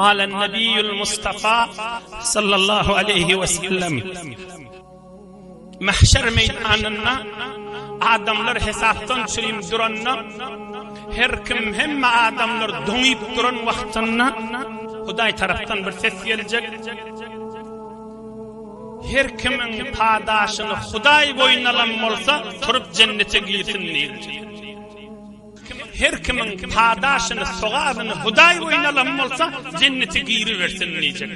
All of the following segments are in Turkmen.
Galen Nebiýül Mustafa sallallahu aleýhi we sellem Mahşer meýdanynda adamlar hesapdan çürim duranda her kim hemme adamlar doňyp duran wagtynda Hudaý tarapdan bir ses geljek Her kimiň padaşyny Hudaý boýun alan bolsa turup jennete girsin diýiljek. Her kimiň padaşyny, sogabyny Hudaý boýun alan bolsa, jennete giribersin diýjek.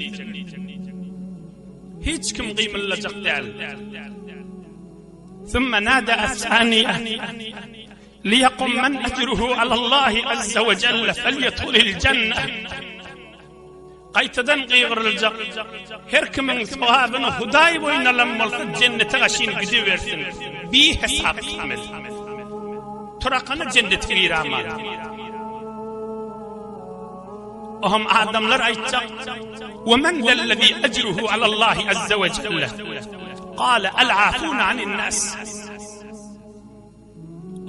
Hiç kim gymyldajak däl. Summa nada as-saniýa liýakum men ejruhu alallahi azza we jelle felyedhulil jenne. Gaýtadan gygyryljak, Her kimiň sogabyny Hudaý boýun alan bolsa, jennete gaşyn gidibersin, bihesap gitmeli. Turakana jennete giraman. Oham adamlar aýtjak, Wa men zellezi ejruhu alallahi azza we jelle. Kale al-afuna anin nas.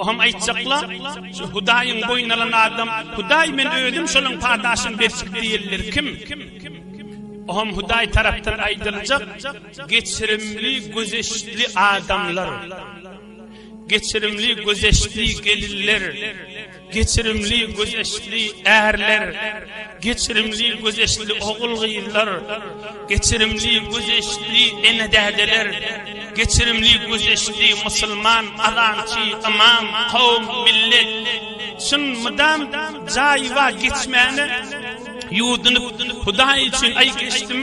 Oňam aýtjakla, şu Hudaýyň boýun alan adam, Hudaý men özüm şolaň padaşyny berjek diýenler kim? Oňam Hudaý tarapdan aýdyljak, geçirimli, gözeşli adamlar. Geçirimli, gözeşli gelinler. Geçirimli, gözeşli ärler, geçirimli, gözeşli ogul-gyzlar, geçirimli, gözeşli ene-dädeler, geçirimli, gözeşli musulman, azançy, ymam, kowum, millet, çyn mydam jaýyba geçmäne ýuwdunyp, Hudaý üçin aý geçdim,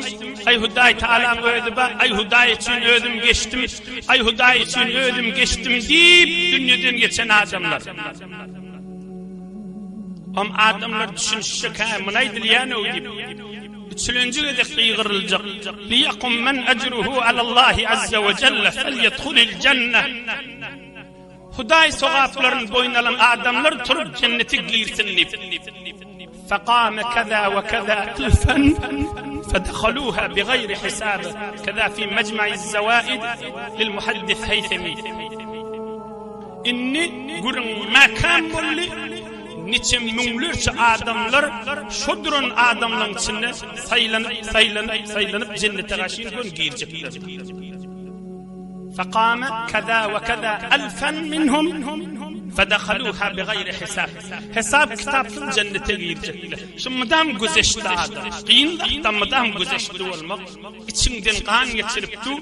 aý Hudaý Tagalaň özi bar, aý Hudaý üçin özüm geçdim, aý Hudaý üçin özüm geçdim diýip dünýeden geçen adamlar. Om adamlar düşünişjek hä, muny aýdylýan-ow diýip, üçülenji gezek gygyryljak, Liýakum men ejruhu alallahi azza we jelle felyedhulil jenne. Hudaý sogaplaryny boýun alan adamlar turup jennete girsin diýip. Fekame keza we keza elfen fedehaluha bigaýri hisab. Keza fi mejmaiz zawaid lil muhaddis Heýsemi. Indi gürrüň mäkäm boldy, niçe müňlerçe adamlar şo duran adamlaryň içinde saýlanyp, saýlanyp, saýlanyp jennete gaşyn göni girjekler. Fekame keza we keza elfen minhum fedehaluha bigaýri hisab. Hesap kitapsyz jennete girjekler. Şu mydam güzeştli adam. Kyn zatda mydam güzeştli bolmak, içiňden gan geçirip dur,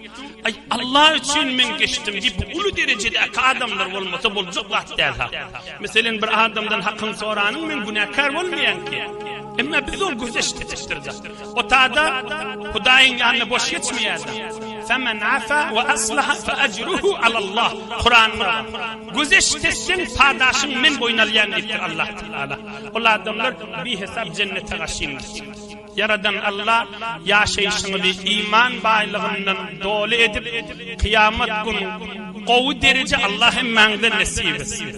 Aý, Allah üçin men geçdim diýip, bu uly derejedäki adamlar bolmasa boljak zat däl ha. Meselen, bir adamdan hakyny soranyň men günäkär bolmaýan ki. Emma biz ol güzeşt etdirdi. O tada Hudaýyň ýanynda boş geçmeýär-de. Femen afa we aslaha fe ejruhu alallah. Kuranda güzeşt etseň padaşyň men boýun alýan diýipdir Allah Taala. Ol adamlar bihesap jennete gaşyndyr. Ýaradan Alla ýaşaýşyňyzy iman baýlygyndan doly edip, kyýamat gün gowy dereje Alla hemmäňize nesip etsin.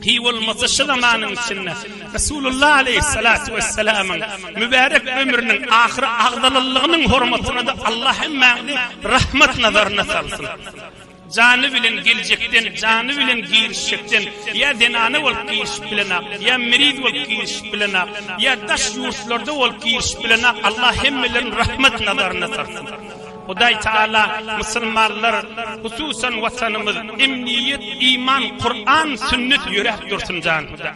Hiý bolmasa şu zamanyň içinde Resulullah aleýhissalatu wessalamyň mübärek ömrüniň ahyry agzalallygynyň hormatyna-da Alla hemmäňizi rahmat nazaryna salsyn. Jany bilen geljekden, jany bilen girişjekden, ýa zenana bolup girişip bilenak, ýa meriz bolup girişip bilenak, ýa daş ýurtlarda bolup girişip bilenak, Allah hemmelerini rahmet nazaryna salsyn. Hudaý Taala musulmanlar, hususan watanymyz emniýet, iman, Kuran, sünnet ýöräp dursun jan Huda.